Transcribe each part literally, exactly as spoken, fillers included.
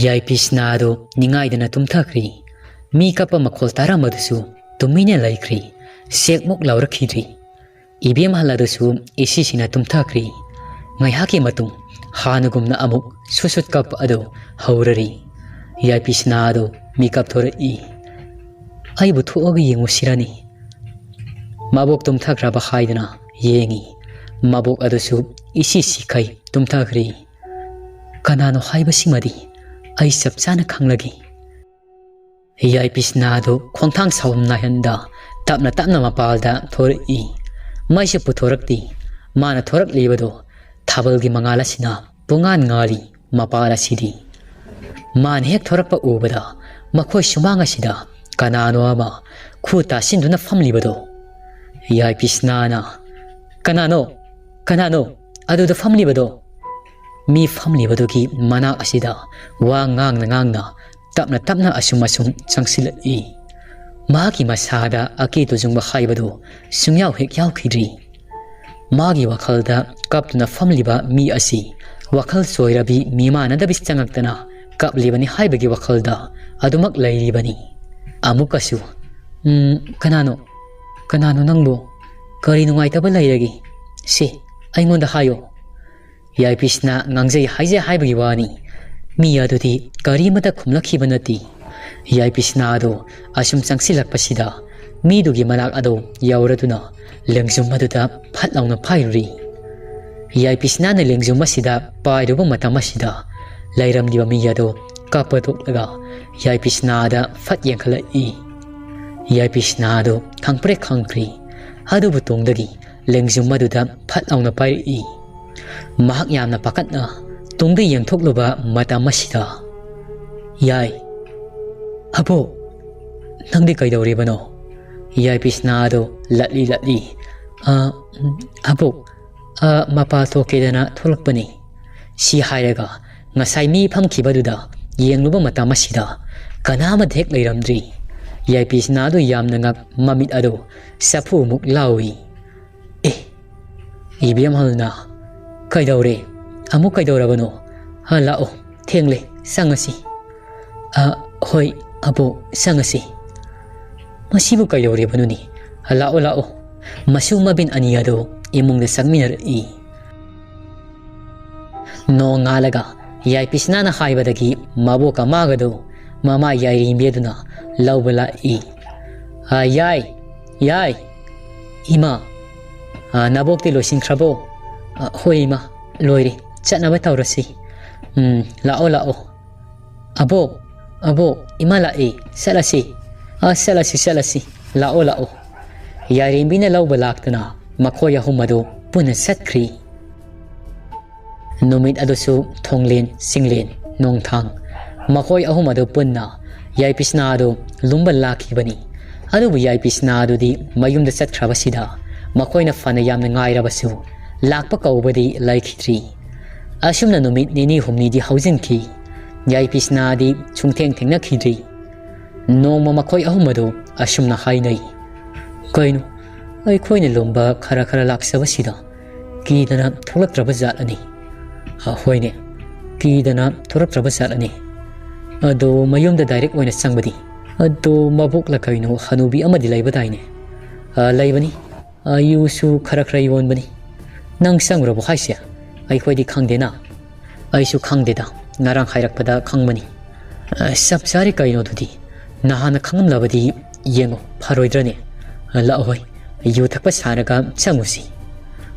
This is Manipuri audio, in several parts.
ꯌꯥꯏꯄꯤ ꯁꯤꯅꯥ ꯑꯗꯨ ꯅꯤꯡꯉꯥꯏꯗꯅ ꯇꯨꯝꯊꯈ꯭ꯔꯤ꯫ ꯃꯤ ꯀꯞꯄ ꯃꯈꯣꯜ ꯇꯥꯔꯝꯕꯗꯨꯁꯨ ꯇꯨꯃꯤꯟꯅ ꯂꯩꯈ꯭ꯔꯤ꯫ ꯁꯦꯛꯃꯨꯛ ꯂꯥꯎꯔꯛꯈꯤꯗ꯭ꯔꯤ꯫ ꯏꯕꯦꯝꯍꯜ ꯑꯗꯨꯁꯨ ꯏꯁꯤꯁꯤꯅ ꯇꯨꯝꯊꯈ꯭ꯔꯤ꯫ ꯉꯥꯏꯍꯥꯛꯀꯤ ꯃꯇꯨꯡ ꯍꯥꯟꯅꯒꯨꯝꯅ ꯑꯃꯨꯛ ꯁꯨꯠ ꯁꯨꯠ ꯀꯞꯄ ꯑꯗꯨ ꯍꯧꯔꯔꯤ꯫ ꯌꯥꯏꯄꯤ ꯁꯤꯅꯥ ꯑꯗꯨ ꯃꯤꯀꯞ ꯊꯣꯔꯛꯏ꯫ "ꯑꯩꯕꯨ ꯊꯣꯛꯑꯒ ꯌꯦꯡꯉꯨꯁꯤꯔꯅꯤ?" ꯃꯕꯣꯛ ꯇꯨꯝꯊꯈ꯭ꯔꯕ ꯍꯥꯏꯗꯅ ꯌꯦꯡꯉꯤ꯫ ꯃꯕꯣꯛ ꯑꯗꯨꯁꯨ ꯏꯁꯤ ꯁꯤꯈꯩ ꯇꯨꯝꯊꯈ꯭ꯔꯤ꯫ "ꯀꯅꯥꯅꯣ ꯍꯥꯏꯕꯁꯤꯃꯗꯤ ꯑꯩ ꯆꯞ ꯆꯥꯅ ꯈꯪꯂꯒꯦ꯫" ꯌꯥꯏꯄꯤ ꯁꯤꯅꯥ ꯑꯗꯨ ꯈꯣꯡꯊꯥꯡ ꯁꯥꯎꯝ ꯅꯥꯏꯍꯟꯗ ꯇꯞꯅ ꯇꯞꯅ ꯃꯄꯥꯜꯗ ꯊꯣꯔꯛꯏ꯫ ꯃꯩꯁꯨ ꯄꯨꯊꯣꯔꯛꯇꯦ꯫ ꯃꯥꯅ ꯊꯣꯔꯛꯂꯤꯕꯗꯨ ꯊꯥꯕꯜꯒꯤ ꯃꯉꯥꯜ ꯑꯁꯤꯅ ꯄꯨꯡꯉꯥꯟ ꯉꯥꯜꯂꯤ꯫ ꯃꯄꯥꯜ ꯑꯁꯤꯗꯤ ꯃꯥꯅ ꯍꯦꯛ ꯊꯣꯔꯛꯄ ꯎꯕꯗ ꯃꯈꯣꯏ ꯁꯨꯃꯥꯡ ꯑꯁꯤꯗ ꯀꯅꯥꯅꯣ ꯑꯃ ꯈꯨ ꯇꯥꯁꯤꯟꯗꯨꯅ ꯐꯝꯂꯤꯕꯗꯣ꯫ ꯌꯥꯏꯄꯤ ꯁꯤꯅꯥꯅ, "ꯀꯅꯥꯅꯣ? ꯀꯅꯥꯅꯣ ꯑꯗꯨꯗ ꯐꯝꯂꯤꯕꯗꯣ?" ꯃꯤ ꯐꯝꯂꯤꯕꯗꯨꯒꯤ ꯃꯅꯥꯛ ꯑꯁꯤꯗ ꯋꯥ ꯉꯥꯡꯅ ꯉꯥꯡꯅ ꯇꯞꯅ ꯇꯞꯅ ꯑꯁꯨꯝ ꯑꯁꯨꯝ ꯆꯪꯁꯤꯜꯂꯛꯏ꯫ ꯃꯍꯥꯛꯀꯤ ꯃꯁꯥꯗ ꯑꯀꯤ ꯇꯨꯖꯨꯡꯕ ꯍꯥꯏꯕꯗꯨ ꯁꯨꯡꯌꯥꯎ ꯍꯦꯛ ꯌꯥꯎꯈꯤꯗ꯭ꯔꯤ꯫ ꯃꯥꯒꯤ ꯋꯥꯈꯜꯗ ꯀꯞꯇꯨꯅ ꯐꯝꯂꯤꯕ ꯃꯤ ꯑꯁꯤ ꯋꯥꯈꯜ ꯆꯣꯏꯔꯕꯤ ꯃꯤꯃꯥꯟꯅꯗꯕꯤ ꯆꯪꯉꯛꯇꯅ ꯀꯞꯂꯤꯕꯅꯤ ꯍꯥꯏꯕꯒꯤ ꯋꯥꯈꯜꯗ ꯑꯗꯨꯃꯛ ꯂꯩꯔꯤꯕꯅꯤ꯫ ꯑꯃꯨꯛꯀꯁꯨ, "ꯎꯝ, ꯀꯅꯥꯅꯣ? ꯀꯅꯥꯅꯣ ꯅꯪꯕꯨ? ꯀꯔꯤ ꯅꯨꯡꯉꯥꯏꯇꯕ ꯂꯩꯔꯒꯦ? ꯁꯤ, ꯑꯩꯉꯣꯟꯗ ꯍꯥꯏꯌꯣ꯫" ꯌꯥꯏꯄꯤ ꯁꯤꯅꯥ ꯉꯥꯡꯖꯩ ꯍꯥꯏꯖꯩ ꯍꯥꯏꯕꯒꯤ ꯋꯥꯅꯤ꯫ ꯃꯤ ꯑꯗꯨꯗꯤ ꯀꯔꯤꯃꯠꯇ ꯈꯨꯝꯂꯛꯈꯤꯕ ꯅꯠꯇꯦ꯫ ꯌꯥꯏꯄꯤ ꯁꯤꯅꯥ ꯑꯗꯨ ꯑꯁꯨꯝ ꯆꯪꯁꯤꯜꯂꯛꯄꯁꯤꯗ ꯃꯤꯗꯨꯒꯤ ꯃꯅꯥꯛ ꯑꯗꯨ ꯌꯧꯔꯗꯨꯅ ꯂꯦꯡꯖꯨꯝ ꯑꯗꯨꯗ ꯐꯠ ꯂꯥꯎꯅ ꯄꯥꯏꯔꯨꯔꯤ꯫ ꯌꯥꯏꯄꯤ ꯁꯤꯅꯥꯅ ꯂꯦꯡꯖꯨꯝ ꯑꯁꯤꯗ ꯄꯥꯏꯔꯨꯕ ꯃꯇꯝ ꯑꯁꯤꯗ ꯂꯩꯔꯝꯂꯤꯕ ꯃꯤ ꯑꯗꯨ ꯀꯞꯄ ꯇꯣꯛꯂꯒ ꯌꯥꯏꯄꯤ ꯁꯤꯅꯥꯗ ꯐꯠ ꯌꯦꯡꯈꯠꯂꯛꯏ꯫ ꯌꯥꯏꯄꯤ ꯁꯤꯅꯥ ꯑꯗꯨ ꯈꯪꯄ꯭ꯔꯦꯛ ꯈꯪꯈ꯭ꯔꯤ꯫ ꯑꯗꯨꯕꯨ ꯇꯨꯡꯗꯒꯤ ꯂꯦꯡꯖꯨꯝ ꯑꯗꯨꯗ ꯐꯠ ꯂꯥꯎꯅ ꯄꯥꯏꯔꯛꯏ꯫ ꯃꯍꯥꯛ ꯌꯥꯝꯅ ꯄꯥꯈꯠꯅ ꯇꯨꯡꯗ ꯌꯦꯡꯊꯣꯛꯂꯨꯕ ꯃꯇꯝ ꯑꯁꯤꯗ, "ꯌꯥꯏ, ꯍꯕꯣꯛ, ꯅꯪꯗꯤ ꯀꯩꯗꯧꯔꯤꯕꯅꯣ?" ꯌꯥꯏꯄꯤ ꯁꯤꯅꯥ ꯑꯗꯨ ꯂꯠꯂꯤ ꯂꯠꯂꯤ, "ꯑ, ꯎꯝ, ꯍꯕꯣꯛ, ꯑ, ꯃꯄꯥ ꯊꯣꯛꯀꯦꯗꯅ ꯊꯣꯛꯂꯛꯄꯅꯤ꯫" ꯁꯤ ꯍꯥꯏꯔꯒ ꯉꯁꯥꯏ ꯃꯤ ꯐꯝꯈꯤꯕꯗꯨꯗ ꯌꯦꯡꯂꯨꯕ ꯃꯇꯝ ꯑꯁꯤꯗ ꯀꯅꯥ ꯑꯃꯠꯇ ꯍꯦꯛ ꯂꯩꯔꯝꯗ꯭ꯔꯤ꯫ ꯌꯥꯏꯄꯤ ꯁꯤꯅꯥ ꯑꯗꯨ ꯌꯥꯝꯅ ꯉꯛ, ꯃꯃꯤꯠ ꯑꯗꯨ ꯆꯐꯨꯃꯨꯛ ꯂꯥꯎꯏ꯫ "ꯑꯦ, ꯏꯕꯦꯝꯍꯜꯅ ꯀꯩꯗꯧꯔꯦ? ꯑꯃꯨꯛ ꯀꯩꯗꯧꯔꯕꯅꯣ? ꯍ, ꯂꯥꯛꯑꯣ, ꯊꯦꯡꯂꯦ꯫ ꯆꯪꯉꯁꯤ꯫ "ꯑ, ꯍꯣꯏ, ꯑꯕꯣꯛ, ꯆꯪꯉꯁꯤ꯫" "ꯃꯁꯤꯕꯨ ꯀꯩꯗꯧꯔꯤꯕꯅꯣꯅꯦ? ꯂꯥꯛꯑꯣ, ꯂꯥꯛꯑꯣ꯫" ꯃꯁꯨ ꯃꯕꯤꯟ ꯑꯅꯤ ꯑꯗꯨ ꯏꯃꯨꯡꯗ ꯆꯪꯃꯤꯟꯅꯔꯛꯏ꯫ ꯅꯣꯡꯉꯥꯜꯂꯒ ꯌꯥꯏꯄꯤꯁꯅꯥꯅ ꯍꯥꯏꯕꯗꯒꯤ ꯃꯕꯣꯛꯀ ꯃꯥꯒꯗꯨ ꯃꯃꯥ ꯌꯥꯏꯔꯦꯝꯕꯤ ꯑꯗꯨꯅ ꯂꯧꯕ ꯂꯥꯛꯏ꯫ "ꯑ, ꯌꯥꯏ, ꯌꯥꯏ꯫ ꯏꯃꯥ, ꯑ, ꯅꯕꯣꯛꯇꯤ ꯂꯣꯏꯁꯤꯟꯈ꯭ꯔꯕꯣ?" "ꯑ, ꯍꯣꯏ ꯏꯃꯥ, ꯂꯣꯏꯔꯦ꯫ ꯆꯠꯅꯕ ꯇꯧꯔꯁꯤ꯫ ꯎꯝ, ꯂꯥꯛꯑꯣ, ꯂꯥꯛꯑꯣ꯫" "ꯑꯕꯣꯛ, ꯑꯕꯣꯛ, ꯏꯃꯥ ꯂꯥꯛꯑꯦ꯫ ꯆꯠꯂꯁꯤ꯫" "ꯑ, ꯆꯠꯂꯁꯤ, ꯆꯠꯂꯁꯤ꯫ ꯂꯥꯛꯑꯣ, ꯂꯥꯛꯑꯣ꯫" ꯌꯥꯏꯔꯦꯝꯕꯤꯅ ꯂꯧꯕ ꯂꯥꯛꯇꯨꯅ ꯃꯈꯣꯏ ꯑꯍꯨꯝ ꯑꯗꯨ ꯄꯨꯟꯅ ꯆꯠꯈ꯭ꯔꯤ꯫ ꯅꯨꯃꯤꯠ ꯑꯗꯨꯁꯨ ꯊꯣꯡꯂꯦꯟ, ꯆꯤꯡꯂꯦꯟ, ꯅꯣꯡꯊꯥꯡ, ꯃꯈꯣꯏ ꯑꯍꯨꯝ ꯑꯗꯨ ꯄꯨꯟꯅ ꯌꯥꯏꯄꯤꯁꯅꯥ ꯑꯗꯨ ꯂꯨꯝꯕ ꯂꯥꯛꯈꯤꯕꯅꯤ꯫ ꯑꯗꯨꯕꯨ ꯌꯥꯏꯄꯤꯁꯅꯥ ꯑꯗꯨꯗꯤ ꯃꯌꯨꯝꯗ ꯆꯠꯈ꯭ꯔꯕꯁꯤꯗ ꯃꯈꯣꯏꯅ ꯐꯅ ꯌꯥꯝꯅ ꯉꯥꯏꯔꯕꯁꯨ ꯂꯥꯛꯄ ꯀꯧꯕꯗꯤ ꯂꯩꯈꯤꯗ꯭ꯔꯤ꯫ ꯑꯁꯨꯝꯅ ꯅꯨꯃꯤꯠ ꯅꯤꯅꯤ ꯍꯨꯝꯅꯤꯗꯤ ꯍꯧꯖꯤꯟꯈꯤ꯫ ꯌꯥꯏꯄꯤꯁꯅꯥꯗꯤ ꯁꯨꯡꯊꯦꯡ ꯊꯦꯡꯅꯈꯤꯗ꯭ꯔꯤ꯫ ꯅꯣꯡꯃ ꯃꯈꯣꯏ ꯑꯍꯨꯝ ꯑꯗꯨ ꯑꯁꯨꯝꯅ ꯍꯥꯏꯅꯩ, "ꯀꯩꯅꯣ, ꯑꯩꯈꯣꯏꯅ ꯂꯨꯝꯕ ꯈꯔ ꯈꯔ ꯂꯥꯛꯆꯕꯁꯤꯗ ꯀꯤꯗꯅ ꯊꯣꯛꯂꯛꯇ꯭ꯔꯕ ꯖꯥꯠꯂꯅꯤ?" "ꯑ, ꯍꯣꯏꯅꯦ, ꯀꯤꯗꯅ ꯊꯣꯛꯂꯛꯇ꯭ꯔꯕ ꯖꯥꯠꯂꯅꯤ꯫ ꯑꯗꯣ ꯃꯌꯨꯝꯗ ꯗꯥꯏꯔꯦꯛ ꯑꯣꯏꯅ ꯆꯪꯕꯗꯤ?" "ꯑꯗꯣ ꯃꯕꯣꯛꯂ ꯀꯩꯅꯣ ꯍꯅꯨꯕꯤ ꯑꯃꯗꯤ ꯂꯩꯕꯗꯥꯏꯅꯦ?" "ꯑ, ꯂꯩꯕꯅꯤ꯫ ꯑ, ꯌꯨꯁꯨ ꯈꯔ ꯈꯔ ꯌꯣꯟꯕꯅꯤ꯫" "ꯅꯪ ꯆꯪꯉꯨꯔꯕꯣ ꯍꯥꯏꯁꯦ? ꯑꯩꯈꯣꯏꯗꯤ ꯈꯪꯗꯦꯅ꯫" "ꯑꯩꯁꯨ ꯈꯪꯗꯦꯗ, ꯉꯔꯥꯡ ꯍꯥꯏꯔꯛꯄꯗ ꯈꯪꯕꯅꯤ꯫" "ꯑ, ꯆꯞ ꯆꯥꯔꯦ ꯀꯩꯅꯣ ꯑꯗꯨꯗꯤ꯫ ꯅꯍꯥꯟꯅ ꯈꯪꯂꯝꯂꯕꯗꯤ ꯌꯦꯡꯉꯣ, ꯐꯔꯣꯏꯗ꯭ꯔꯅꯦ?" "ꯑ, ꯂꯥꯛꯑꯣ ꯍꯣꯏ, ꯌꯨ ꯊꯛꯄ ꯁꯥꯔꯒ ꯆꯪꯉꯨꯁꯤ꯫"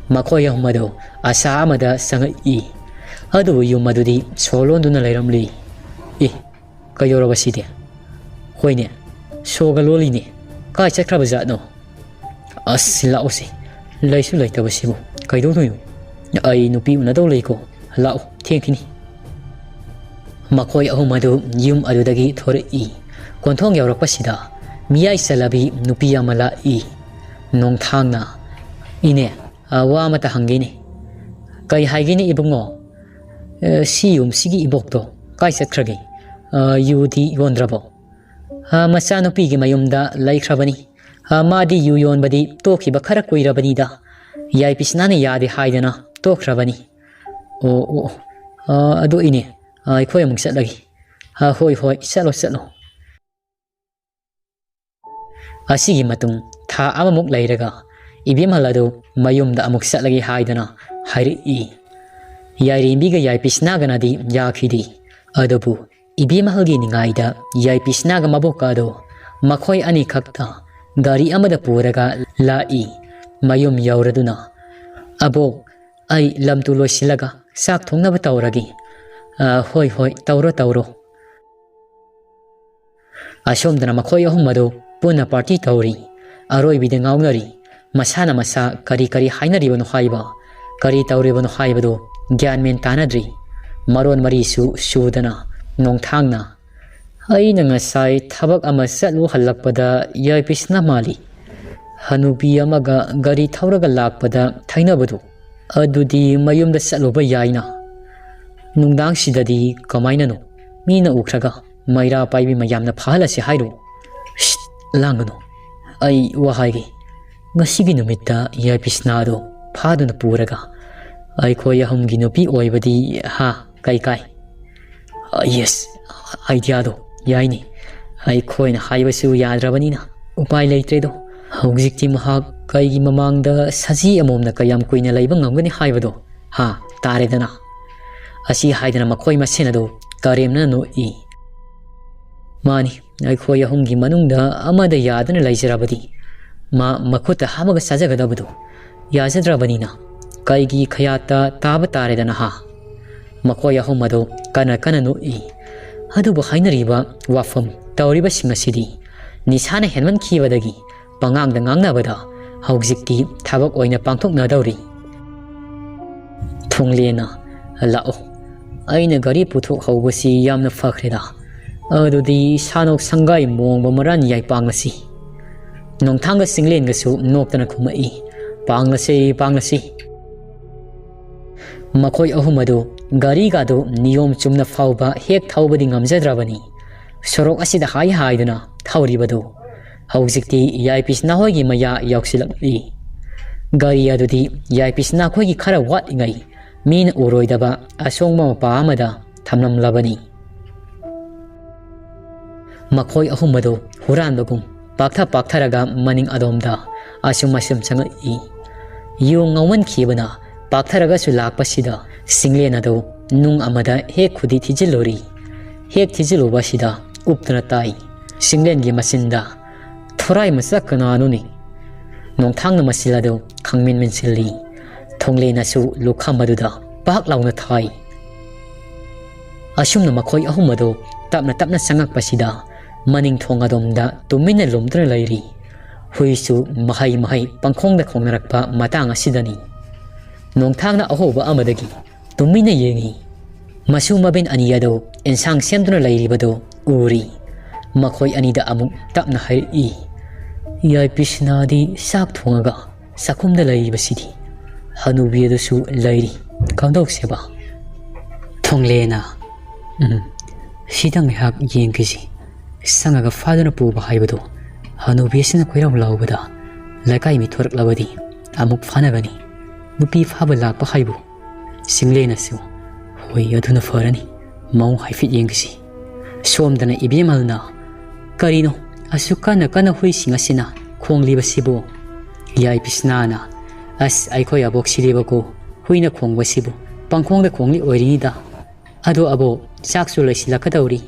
ꯃꯈꯣꯏ ꯑꯍꯨꯝ ꯑꯗꯨ ꯑꯁꯥ ꯑꯃꯗ ꯆꯪꯉꯛꯏ꯫ ꯑꯗꯨꯕꯨ ꯌꯨꯝ ꯑꯗꯨꯗꯤ ꯁꯣ ꯂꯣꯟꯗꯨꯅ ꯂꯩꯔꯝꯂꯤ꯫ "ꯑꯦ, ꯀꯩꯗꯧꯔꯕ ꯁꯤꯗꯤ? ꯍꯣꯏꯅꯦ, ꯁꯣꯒ ꯂꯣꯜꯂꯤꯅꯦ꯫ ꯀꯥꯏ ꯆꯠꯈ꯭ꯔꯕ ꯖꯥꯠꯅꯣ? ꯑꯁ, ꯂꯥꯛꯑꯣꯁꯦ꯫ ꯂꯩꯁꯨ ꯂꯩꯇꯕꯁꯤꯕꯨ ꯀꯩꯗꯧꯗꯣꯏꯅꯣ? ꯑꯩ ꯅꯨꯄꯤ ꯎꯅꯗꯧ ꯂꯩꯀꯣ꯫ ꯂꯥꯛꯑꯣ, ꯊꯦꯡꯈꯤꯅꯤ꯫" ꯃꯈꯣꯏ ꯑꯍꯨꯝ ꯑꯗꯨ ꯌꯨꯝ ꯑꯗꯨꯗꯒꯤ ꯊꯣꯔꯛꯏ꯫ ꯀꯣꯟꯊꯣꯡ ꯌꯧꯔꯛꯄꯁꯤꯗ ꯃꯤꯌꯥꯏ ꯆꯜꯂꯕꯤ ꯅꯨꯄꯤ ꯑꯃ ꯂꯥꯛꯏ꯫ ꯅꯣꯡꯊꯥꯡꯅ, "ꯏꯅꯦ, ꯑ, ꯋꯥ ꯑꯃꯇ ꯍꯪꯒꯦꯅꯦ꯫" "ꯀꯩ ꯍꯥꯏꯒꯦꯅꯦ ꯏꯕꯨꯡꯉꯣ?" "ꯑ, ꯁꯤ ꯌꯨꯝꯁꯤꯒꯤ ꯏꯕꯣꯛꯇꯣ ꯀꯥꯏ ꯆꯠꯈ꯭ꯔꯒꯦ? ꯑ, ꯌꯨꯗꯤ ꯌꯣꯟꯗ꯭ꯔꯕꯣ?" "ꯑ, ꯃꯆꯥꯅꯨꯄꯤꯒꯤ ꯃꯌꯨꯝꯗ ꯂꯩꯈ꯭ꯔꯕꯅꯤ꯫ ꯑ, ꯃꯥꯗꯤ ꯌꯨ ꯌꯣꯟꯕꯗꯤ ꯇꯣꯛꯈꯤꯕ ꯈꯔ ꯀꯨꯏꯔꯕꯅꯤꯗ꯫ ꯌꯥꯏꯄꯤꯁꯅꯥꯅ ꯌꯥꯗꯦ ꯍꯥꯏꯗꯅ ꯇꯣꯛꯈ꯭ꯔꯕꯅꯤ꯫" "ꯑꯣ, ꯑꯣ, ꯑ, ꯑꯗꯨ ꯏꯅꯦ, "ꯑ, ꯑꯩꯈꯣꯏ ꯑꯃꯨꯛ ꯆꯠꯂꯒꯦ꯫" "ꯑ, ꯍꯣꯏ, ꯍꯣꯏ, ꯆꯠꯂꯣ, ꯆꯠꯂꯣ꯫" ꯑꯁꯤꯒꯤ ꯃꯇꯨꯡ ꯊꯥ ꯑꯃꯃꯨꯛ ꯂꯩꯔꯒ ꯏꯕꯦꯝꯍꯜ ꯑꯗꯨ ꯃꯌꯨꯝꯗ ꯑꯃꯨꯛ ꯆꯠꯂꯒꯦ ꯍꯥꯏꯗꯨꯅ ꯍꯥꯏꯔꯛꯏ꯫ ꯌꯥꯏꯔꯦꯝꯕꯤꯒ ꯌꯥꯏꯄꯤꯁꯅꯥꯒꯅꯗꯤ ꯌꯥꯈꯤꯗꯦ꯫ ꯑꯗꯨꯕꯨ ꯏꯕꯦꯝꯍꯜꯒꯤ ꯅꯤꯡꯉꯥꯏꯗ ꯌꯥꯏꯄꯤꯁꯅꯥꯒ ꯃꯕꯣꯛꯀ ꯑꯗꯨ ꯃꯈꯣꯏ ꯑꯅꯤꯈꯛꯇ ꯒꯥꯔꯤ ꯑꯃꯗ ꯄꯨꯔꯒ ꯂꯥꯛꯏ꯫ ꯃꯌꯨꯝ ꯌꯧꯔꯗꯨꯅ, "ꯑꯕꯣꯛ, ꯑꯩ ꯂꯝ ꯇꯨ ꯂꯣꯏꯁꯤꯜꯂꯒ ꯆꯥꯛ ꯊꯣꯡꯅꯕ ꯇꯧꯔꯒꯦ꯫" "ꯑ, ꯍꯣꯏ, ꯍꯣꯏ, ꯇꯧꯔꯣ, ꯇꯧꯔꯣ꯫" ꯑꯁꯣꯝꯗꯅ ꯃꯈꯣꯏ ꯑꯍꯨꯝ ꯑꯗꯨ ꯄꯨꯟꯅ ꯄꯥꯔꯇꯤ ꯇꯧꯔꯤ꯫ ꯑꯔꯣꯏꯕꯤꯗ ꯉꯥꯎꯅꯔꯤ꯫ ꯃꯁꯥꯅ ꯃꯁꯥ ꯀꯔꯤ ꯀꯔꯤ ꯍꯥꯏꯅꯔꯤꯕꯅꯣ ꯍꯥꯏꯕ, ꯀꯔꯤ ꯇꯧꯔꯤꯕꯅꯣ ꯍꯥꯏꯕꯗꯨ ꯒ꯭ꯌꯥꯟ ꯃꯦꯟ ꯇꯥꯅꯗ꯭ꯔꯤ꯫ ꯃꯔꯣꯟ ꯃꯔꯤꯁꯨ ꯁꯨꯗꯅ ꯅꯣꯡꯊꯥꯡꯅ, "ꯑꯩꯅ ꯉꯁꯥꯏ ꯊꯕꯛ ꯑꯃ ꯆꯠꯂꯨ ꯍꯜꯂꯛꯄꯗ ꯌꯥꯏꯄꯤꯁꯅ ꯃꯥꯜꯂꯤ꯫ ꯍꯅꯨꯕꯤ ꯑꯃꯒ ꯒꯥꯔꯤ ꯊꯧꯔꯒ ꯂꯥꯛꯄꯗ ꯊꯩꯅꯕꯗꯨ꯫ ꯑꯗꯨꯗꯤ ꯃꯌꯨꯝꯗ ꯆꯠꯂꯨꯕ ꯌꯥꯏꯅ꯫ ꯅꯨꯡꯗꯥꯡꯁꯤꯗꯗꯤ ꯀꯃꯥꯏꯅꯅꯣ? ꯃꯤꯅ ꯎꯈ꯭ꯔꯒ ꯃꯩꯔꯥ ꯄꯥꯏꯕꯤ ꯃꯌꯥꯝꯅ ꯐꯥꯍꯜꯂꯁꯤ ꯍꯥꯏꯔꯣ?" "ꯁꯤꯠ, ꯂꯥꯡꯒꯅꯨ꯫ ꯑꯩ ꯋꯥ ꯍꯥꯏꯒꯦ꯫ ꯉꯁꯤꯒꯤ ꯅꯨꯃꯤꯠꯇ ꯌꯥꯏꯄꯤꯁꯅꯥꯗꯣ ꯐꯥꯗꯨꯅ ꯄꯨꯔꯒ ꯑꯩꯈꯣꯏ ꯑꯍꯨꯝꯒꯤ ꯅꯨꯄꯤ ꯑꯣꯏꯕꯗꯤ, ꯍꯥ, ꯀꯩ ꯀꯥꯏ?" "ꯑ, ꯌꯦꯁ, ꯑꯥꯏꯗꯤꯌꯥꯗꯣ ꯌꯥꯏꯅꯦ꯫ ꯑꯩꯈꯣꯏꯅ ꯍꯥꯏꯕꯁꯨ ꯌꯥꯗ꯭ꯔꯕꯅꯤꯅ ꯎꯄꯥꯏ ꯂꯩꯇ꯭ꯔꯦꯗꯣ꯫ ꯍꯧꯖꯤꯛꯇꯤ ꯃꯍꯥꯛ ꯀꯩꯒꯤ ꯃꯃꯥꯡꯗ ꯁꯖꯤ ꯑꯃꯣꯝꯅ ꯀꯌꯥꯝ ꯀꯨꯏꯅ ꯂꯩꯕ ꯉꯝꯒꯅꯤ ꯍꯥꯏꯕꯗꯣ, ꯍꯥ, ꯇꯥꯔꯦꯗꯅ꯫" ꯑꯁꯤ ꯍꯥꯏꯗꯅ ꯃꯈꯣꯏ ꯃꯁꯦꯟ ꯑꯗꯨ ꯀꯔꯦꯝꯅ ꯅꯣꯛꯏ꯫ "ꯃꯥꯅꯤ, ꯑꯩꯈꯣꯏ ꯑꯍꯨꯝꯒꯤ ꯃꯅꯨꯡꯗ ꯑꯃꯗ ꯌꯥꯗꯅ ꯂꯩꯖꯔꯕꯗꯤ ꯃꯥ ꯃꯈꯨꯠꯇ ꯍꯥꯝꯃꯒ ꯆꯥꯖꯒꯗꯕꯗꯨ ꯌꯥꯖꯗ꯭ꯔꯕꯅꯤꯅ ꯀꯩꯒꯤ ꯈꯌꯥꯠꯇ ꯇꯥꯕ ꯇꯥꯔꯦꯗꯅ, ꯍꯥ?" ꯃꯈꯣꯏ ꯑꯍꯨꯝ ꯑꯗꯨ ꯀꯟꯅ ꯀꯟꯅ ꯅꯣꯛꯏ꯫ ꯑꯗꯨꯕꯨ ꯍꯥꯏꯅꯔꯤꯕ ꯋꯥꯐꯝ ꯇꯧꯔꯤꯕꯁꯤꯡ ꯑꯁꯤꯗꯤ ꯅꯤꯁꯥꯅ ꯍꯦꯟꯃꯟꯈꯤꯕꯗꯒꯤ ꯄꯉꯥꯡꯗ ꯉꯥꯡꯅꯕꯗ ꯍꯧꯖꯤꯛꯇꯤ ꯊꯕꯛ ꯑꯣꯏꯅ ꯄꯥꯡꯊꯣꯛꯅꯗꯧꯔꯤ꯫ ꯊꯣꯡꯂꯦꯟꯅ, "ꯂꯥꯛꯑꯣ, ꯑꯩꯅ ꯒꯥꯔꯤ ꯄꯨꯊꯣꯛꯍꯧꯕꯁꯤ ꯌꯥꯝꯅ ꯐꯈ꯭ꯔꯦꯗ꯫ ꯑꯗꯨꯗꯤ ꯁꯥꯅꯣꯛ ꯁꯪꯒꯥꯏ ꯃꯣꯡꯕ ꯃꯔꯥꯟ ꯌꯥꯏ ꯄꯥꯡꯂꯁꯤ꯫" ꯅꯣꯡꯊꯥꯡꯒ ꯆꯤꯡꯂꯦꯟꯒꯁꯨ ꯅꯣꯛꯇꯅ ꯈꯨꯝꯃꯛꯏ, "ꯄꯥꯡꯂꯁꯦ, ꯄꯥꯡꯂꯁꯦ꯫" ꯃꯈꯣꯏ ꯑꯍꯨꯝ ꯑꯗꯨ ꯒꯥꯔꯤꯒꯗꯨ ꯅꯤꯌꯣꯝ ꯆꯨꯝꯅ ꯐꯥꯎꯕ ꯍꯦꯛ ꯊꯧꯕꯗꯤ ꯉꯝꯖꯗ꯭ꯔꯕꯅꯤ꯫ ꯁꯣꯔꯣꯛ ꯑꯁꯤꯗ ꯍꯥꯏ ꯍꯥꯏꯗꯨꯅ ꯊꯧꯔꯤꯕꯗꯨ ꯍꯧꯖꯤꯛꯇꯤ ꯌꯥꯏꯄꯤꯁꯅꯥ ꯍꯣꯏꯒꯤ ꯃꯌꯥ ꯌꯧꯁꯤꯜꯂꯛꯂꯤ꯫ ꯒꯥꯔꯤ ꯑꯗꯨꯗꯤ ꯌꯥꯏꯄꯤꯁꯅꯥ ꯈꯣꯏꯒꯤ ꯈꯔ ꯋꯥꯠꯂꯤꯉꯩ ꯃꯤꯅ ꯎꯔꯣꯏꯗꯕ ꯑꯁꯣꯡꯕ ꯃꯄꯥ ꯑꯃꯗ ꯊꯝꯂꯝꯂꯕꯅꯤ꯫ ꯃꯈꯣꯏ ꯑꯍꯨꯝ ꯑꯗꯨ ꯍꯨꯔꯥꯟꯕꯒꯨꯝ ꯄꯥꯛꯊ ꯄꯥꯛꯊꯔꯒ ꯃꯅꯤꯡ ꯑꯗꯣꯝꯗ ꯑꯁꯨꯝ ꯑꯁꯨꯝ ꯆꯪꯂꯛꯏ꯫ ꯌꯣꯡ ꯉꯥꯎꯃꯟꯈꯤꯕꯅ ꯄꯥꯛꯊꯔꯒꯁꯨ ꯂꯥꯛꯄꯁꯤꯗ ꯁꯤꯡꯂꯦꯟ ꯑꯗꯨ ꯅꯨꯡ ꯑꯃꯗ ꯍꯦꯛ ꯈꯨꯗꯤ ꯊꯤꯖꯤꯜꯂꯨꯔꯤ꯫ ꯍꯦꯛ ꯊꯤꯖꯤꯜꯂꯨꯕꯁꯤꯗ ꯎꯞꯇꯨꯅ ꯇꯥꯏ꯫ ꯁꯤꯡꯂꯦꯟꯒꯤ ꯃꯆꯤꯟꯗ, "ꯊꯣꯔꯥꯏ ꯃꯆꯥ ꯀꯅꯥꯅꯣꯅꯦ?" ꯅꯣꯡꯊꯥꯡꯅ ꯃꯆꯤꯜ ꯑꯗꯨ ꯈꯪꯃꯤꯟ ꯃꯤꯟꯁꯤꯜꯂꯤ꯫ ꯊꯣꯡꯂꯦꯟꯅꯁꯨ ꯂꯨꯈꯝ ꯑꯗꯨꯗ ꯄꯥꯛ ꯂꯥꯎꯅ ꯊꯥꯏ꯫ ꯑꯁꯨꯝꯅ ꯃꯈꯣꯏ ꯑꯍꯨꯝ ꯑꯗꯨ ꯇꯞꯅ ꯇꯞꯅ ꯆꯪꯉꯛꯄꯁꯤꯗ ꯃꯅꯤꯡ ꯊꯣꯡ ꯑꯗꯣꯝꯗ ꯇꯨꯃꯤꯟꯅ ꯂꯨꯝꯗꯨꯅ ꯂꯩꯔꯤ꯫ ꯍꯨꯏꯁꯨ ꯃꯍꯩ ꯃꯍꯩ ꯄꯪꯈꯣꯡꯗ ꯈꯣꯡꯅꯔꯛꯄ ꯃꯇꯥꯡ ꯑꯁꯤꯗꯅꯤ꯫ ꯅꯣꯡꯊꯥꯡꯅ ꯑꯍꯣꯕ ꯑꯃꯗꯒꯤ ꯇꯨꯃꯤꯟꯅ ꯌꯦꯡꯉꯤ꯫ ꯃꯁꯨ ꯃꯕꯦꯟ ꯑꯅꯤ ꯑꯗꯨ ꯑꯦꯟꯁꯥꯡ ꯁꯦꯝꯗꯨꯅ ꯂꯩꯔꯤꯕꯗꯨ ꯎꯔꯤ꯫ ꯃꯈꯣꯏ ꯑꯅꯤꯗ ꯑꯃꯨꯛ ꯇꯞꯅ ꯍꯥꯏꯔꯛꯏ, "ꯌꯥꯏꯄꯤꯁꯅꯥꯗꯤ ꯆꯥꯛ ꯊꯣꯡꯉꯒ ꯆꯥꯛꯈꯨꯝꯗ ꯂꯩꯔꯤꯕꯁꯤꯗꯤ꯫ ꯍꯅꯨꯕꯤ ꯑꯗꯨꯁꯨ ꯂꯩꯔꯤ꯫ ꯀꯝꯗꯧꯁꯦꯕ?" ꯊꯣꯡꯂꯦꯅ, "ꯎꯝ, ꯁꯤꯗ ꯉꯥꯏꯍꯥꯛ ꯌꯦꯡꯈꯤꯁꯤ꯫ ꯁꯪꯉꯒ ꯐꯥꯗꯨꯅ ꯄꯨꯕ ꯍꯥꯏꯕꯗꯨ ꯍꯅꯨꯕꯤ ꯑꯁꯤꯅ ꯀꯣꯏꯔꯥꯎ ꯂꯥꯎꯕꯗ ꯂꯩꯀꯥꯏ ꯃꯤ ꯊꯣꯔꯛꯂꯕꯗꯤ ꯑꯃꯨꯛ ꯐꯥꯅꯒꯅꯤ꯫ ꯅꯨꯄꯤ ꯐꯥꯕ ꯂꯥꯛꯄ ꯍꯥꯏꯕꯨ ꯁꯤꯡꯂꯦꯟꯅꯁꯨ, "ꯍꯣꯏ, ꯑꯗꯨꯅ ꯐꯔꯅꯤ꯫ ꯃꯑꯣꯡ ꯍꯥꯏꯐꯦꯠ ꯌꯦꯡꯒꯁꯤ꯫" ꯁꯣꯝꯗꯅ ꯏꯕꯦꯝꯍꯜꯅ, "ꯀꯔꯤꯅꯣ ꯑꯁꯨꯛ ꯀꯟꯅ ꯀꯟꯅ ꯍꯨꯏꯁꯤꯡ ꯑꯁꯤꯅ ꯈꯣꯡꯂꯤꯕꯁꯤꯕꯨ?" ꯌꯥꯏ ꯄꯤꯁꯅꯥꯅ, "ꯑꯁ, ꯑꯩꯈꯣꯏ ꯑꯕꯣꯛꯁꯤꯗꯤꯕꯀꯣ, ꯍꯨꯏꯅ ꯈꯣꯡꯕꯁꯤꯕꯨ ꯄꯪꯈꯣꯡꯗ ꯈꯣꯡꯂꯤ ꯑꯣꯏꯔꯤꯅꯤꯗ꯫ ꯑꯗꯣ ꯑꯕꯣꯛ, ꯆꯥꯛꯁꯨ ꯂꯣꯏꯁꯤꯜꯂꯛꯀꯗꯧꯔꯤ꯫